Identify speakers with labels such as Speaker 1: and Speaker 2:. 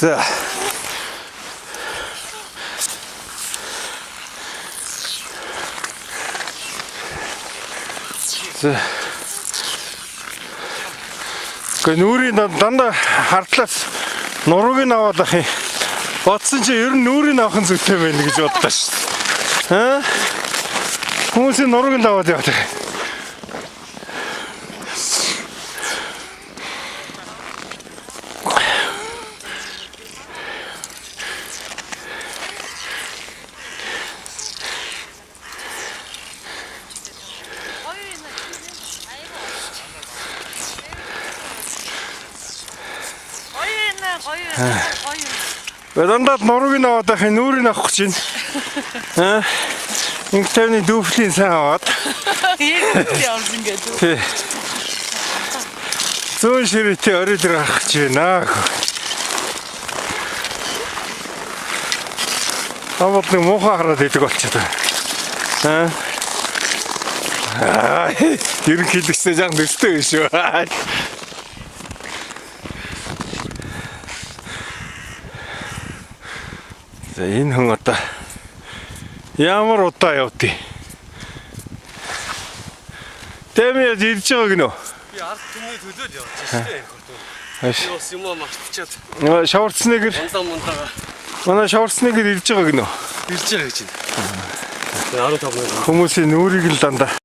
Speaker 1: За. За. Гэхдээ нүүрийн дандаа хардлаас нурууг нь аваад ах юм. Бодсон чи ер нь нүүрийг авах нь зүйтэй байх гэж бодлоо шүү дээ. Аа? Хүмүүсийн нурууг нь аваад явах.
Speaker 2: Гоё юм аа, гоё юм аа, гоё юм.
Speaker 1: Дандаа л нурууг нь аваад ах юм, нүүрийг авах гэж байна. Аа? Инг тайвны дүүфлийн сайн аваад.
Speaker 2: Яг явсан гэдэг.
Speaker 1: Тий. Зүүн ширээтэй орой дээр гарах гэж байна. Та бол нэг муухай хараад идэг болчиход байна. Аа. Аа, ерөнхийлөгчтэй жаахан төстэй биш үү? За энэ хүн одоо ямар удаа явдیں۔ Тэми яаж ирж байгаа гинөө?
Speaker 3: Би ард түмний төлөө л явж байна шүү дээ.
Speaker 1: Ааш.
Speaker 3: Би бас юм аа мартчихад
Speaker 1: Нөгөө Шварценеггер
Speaker 3: мундаа мундаага
Speaker 1: манай Шварценеггер ирж байгаа гинөө.
Speaker 3: ирж байгаа гэж байна. 15 минут.
Speaker 1: Хүмүүсийн нүрийг л дандаа